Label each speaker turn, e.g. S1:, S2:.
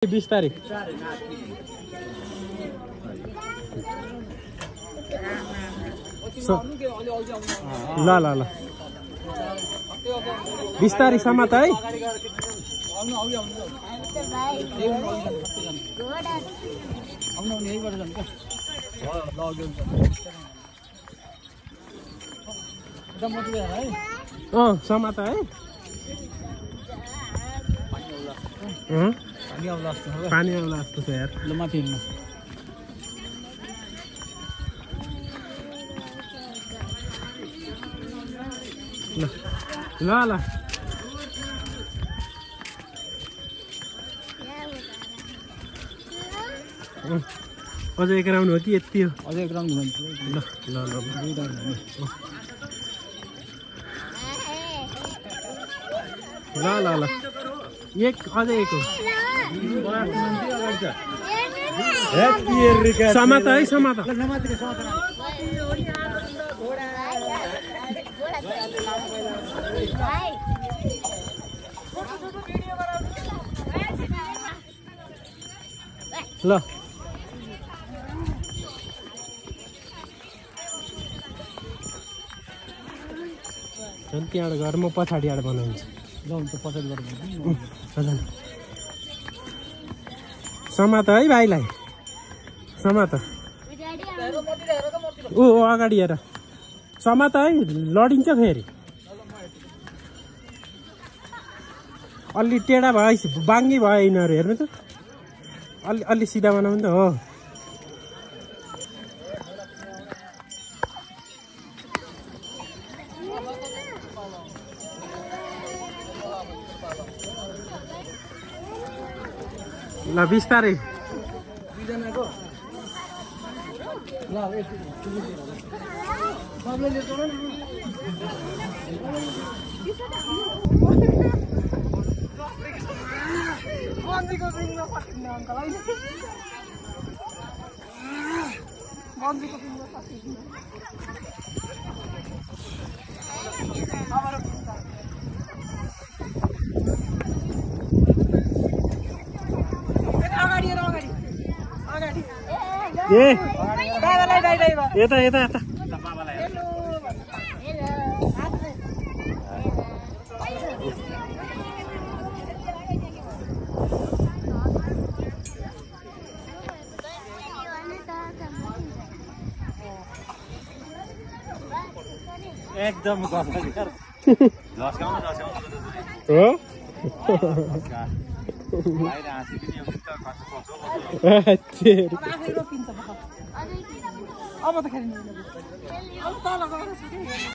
S1: 20 तारिक ल ल ल 20 तारिकसम्म त है समात है पानी आउला जस्तो छ यार ल माथि हिँड्नु ल ल अझै एक राउन्ड हो कि यति हो
S2: अझै एक राउन्ड हुन्छ
S1: ल ल ल ल ल ल एक अझै एक हो समाता है समाता ल झन् त्यहाँबाट गएर म पछाडि आएर बनाउँछु समाता है भाइलाई समाता ऊ अगाडि हेर समाता है लडिन्छ फेरि अलि टेढा भयो बाङ्गी भयो यिनीहरू हेर्नु त अलि सिधा बनाउनु त हो ल 20 तारिक यता यता यता
S2: एकदम हो अब त